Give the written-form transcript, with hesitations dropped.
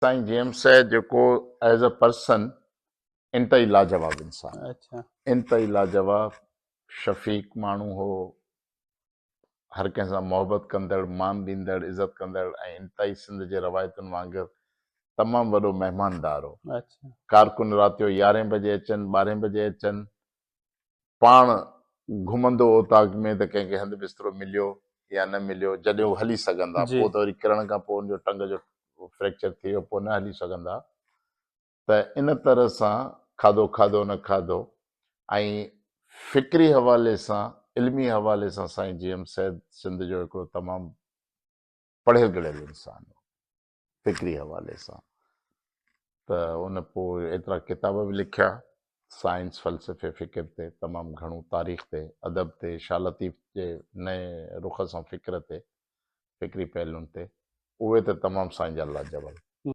سائين جي ايم سيد جيڪو ايز اي پرسن انتهائي لاجواب انسان اچھا انتهائي لاجواب شفيق ماڻهو هو هر ڪنهن سان محبت ڪندڙ مان ڏيندڙ عزت ڪندڙ ۽ انتهائي سنڌ جي روايتن وانگر تمام وڏو مهماندار هو اچھا ڪارڪن رات جو يارهين بجي اچن ٻارهين بجي اچن پاڻ گهمندو اوطاق ۾ ته ڪنهن کي هنڌ بسترو مليو يا نه مليو، جڏهن هو هلي سگهندا، پوء ته وري ڪرڻ کان پوء ان جو ٽنگ جو فريڪچر ٿي ويو، پوء نه هلي سگهندا ته ان طرح سان کاڌو کاڌو نه کاڌو ۽ فڪري حوالي سان علمي حوالي سان سائين جي ايم سيد سنڌ جو هڪڙو تمام پڙهيل ڳڙهيل انسان هو. فڪري حوالي سان ته ان پوء ايترا ڪتاب به لکيا، سائنس، فلسفي، فڪر تي تمام گهڻو، تاريخ تي، ادب تي، شاهه لطيف جي نئين رخ سان فڪر تي، فڪري پهلوئن تي، اهي ته تمام سائين جا لاجواب.